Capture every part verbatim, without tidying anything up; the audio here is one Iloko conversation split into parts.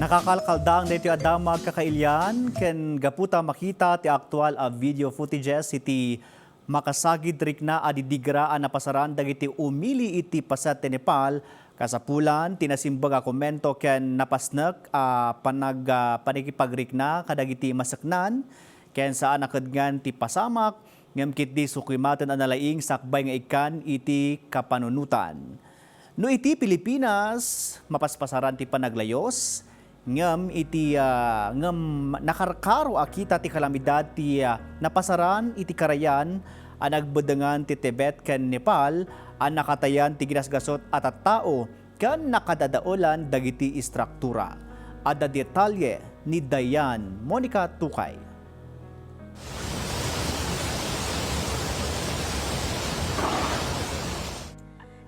Nakakalkaldaang daytoy a damag, kakailian, ken gapu ta makita ti aktual a video footages iti makasagid rikna a didigra a napasaran dagiti umili iti paset ti Nepal, kasapulan ti nasimbag a komento ken napasnek a panag-, a panakipagrikna kadagiti maseknan, ken saan a kedngan ti pasamak, ngem ketdi sukimaten a nalaing sakbay nga ikkan iti kapanunotan. No iti Pilipinas, mapaspasaran ti panaglayus, ngem iti, ah, ngem nakarkaro a kita ti kalamidad ti, ah, napasaran iti karayan a nagbedengan ti Tibet ken Nepal a nakatayan ti ginasgasut a tattao ken nakadadaelan dagiti istruktura. Adda detalye ni Dayan Monica Tukay.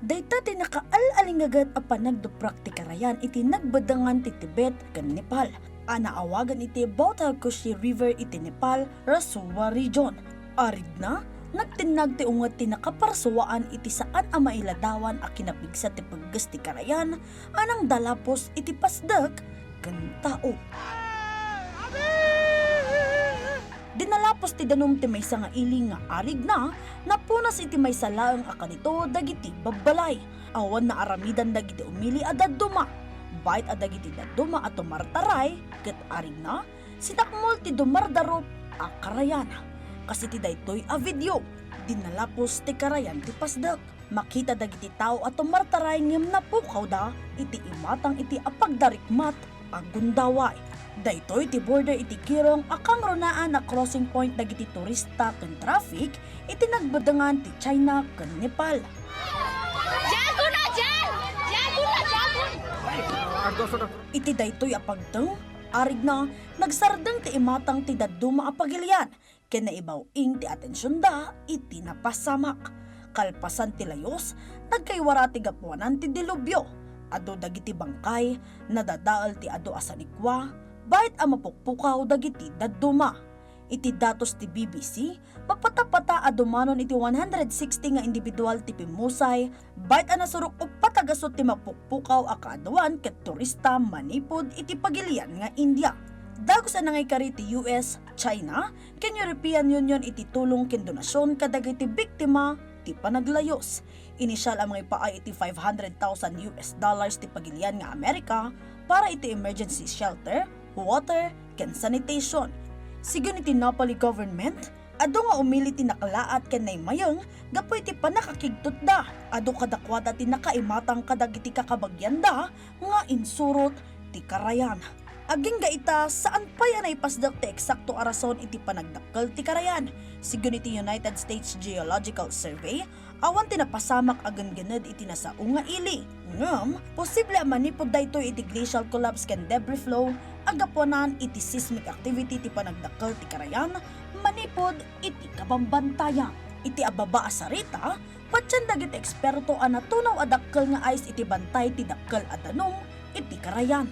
Dayta ti nakaal-alingaget a panagduprak ti karayan iti nagbedengan ti Tibet ken Nepal, a naawagan iti Bautal Kushi River iti Nepal, Rasuwa Region. Arigna, nagtinnag ti unget ti nakaparsuaan iti saan a mailadawan a kinapigsa ti pagges ti karayan a nangdalapos iti pasdek ken tao. Dinalapos ti danum ti maysa nga ili nga arigna, napunas iti maysa laeng a kanito dagiti babbalay. Awan naaramidan dagiti umili a dadduma. Bayat a dagiti dadduma a tumartaray ket arigna, sinakmol ti dumardarup a karayan. Kas iti daytoy a video, dinalapos ti karayan ti pasdek. Makita dagiti tao a tumartaray ngem napukawda iti imatang iti apagdarikmat a gundaway. Daytoy ti border iti Kirong a kangrunaan a crossing point dagiti turista ken traffic iti nagbedengan ti China ken Nepal. Jago na, Jan! Jago na, jago! Iti daytoy a pagteng, arigna, nagsardeng ti imatang ti dadduma a pagilian ken naibaw-ing ti atensionda iti napasamak. Kalpasan ti layus, nagkaiwara ti gapuanan ti dilubyo. Adu dagiti bangkay, nadadael ti adu a sanikua, bayat a mapukpukaw dagiti dadduma. Iti datos ti B B C, mapatapata a dumanon iti one hundred sixty nga individual ti pimmusay, bayat a nasurok uppat a gasut ti mapukpukaw a kaaduan ket turista manipud iti pagilian nga India. Dagus a nangaikari ti U S, China, ken European Union iti tulong ken donasyon kadagiti biktima ti panaglayus. Initial a mangipaay iti five hundred thousand U S dollars ti pagilian nga Amerika para iti emergency shelter, water, ken sanitation. Sigun iti Nepali government, adu nga umili ti nakalaat ken naimayeng gapu iti pannakakigtutda. Adu kadakuada ti nakaimatang kadagiti kakabagianda nga insurot ti karayan. Agingga ita, saan pay a naipasdek ti eksakto a rason iti panagdakkel ti karayan. Sigun iti United States Geological Survey, awan ti napasamak a genggened iti nasao nga ili. Ngem, posible a manipud daytoy iti glacial collapse ken debris flow a gapuanan iti seismic activity ti panagdakkel ti karayan manipud iti kabambantayan. Iti ababa a sarita, patien dagiti eksperto a natunaw a dakkel nga ice iti bantay ti dakkel a danum iti karayan.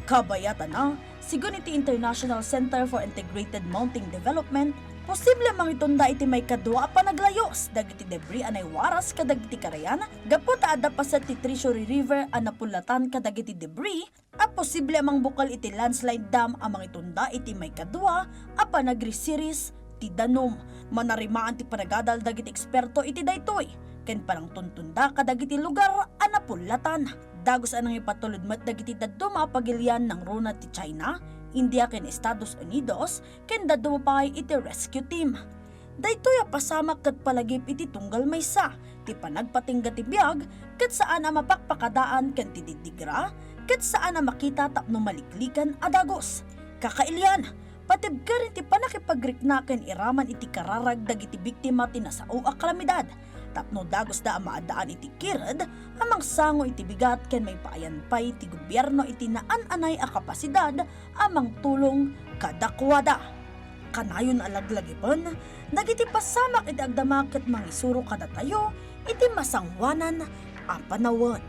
Kabayatana, sigun iti International Center for Integrated Mountain Development, posible a mangitunda iti maikadua a panaglayus dagiti debris a naiwaras kadagiti karayan gapu ta adda paset ti Treasury River a napullatan kadagiti debris a posible a mangbukel iti landslide dam a mangitunda iti maikadua a panagrisiris ti danum. Manarimaan ti panagadal dagiti eksperto iti daytoy ken panangtuntunda kadagiti lugar a napullatan. Dagus a nangipatulod met dagiti dadduma a pagilian nangruna ti China, India ken Estados Unidos, ken dadduma pay iti rescue team. Daytoy a pasamak ket palagip iti tunggal maysa ti panagpatingga ti biag ket saan a mapakpakadaan ken ti diddigra ket saan a makita tapno maliklikan a dagus. Kakailian, patibkeren ti pannakipagrikna ken iraman iti kararag dagiti biktima ti nasao a kalamidad tapno dagusda a maaddaan iti kired a mangsango iti bigat ken maipaayan pay ti gobierno iti naan-anay a kapasidad a mangtulong kadakuada. Kanayon a laglagipen dagiti pasamak iti agdama ket mangisuro kadatayo iti masangoanan a panawen.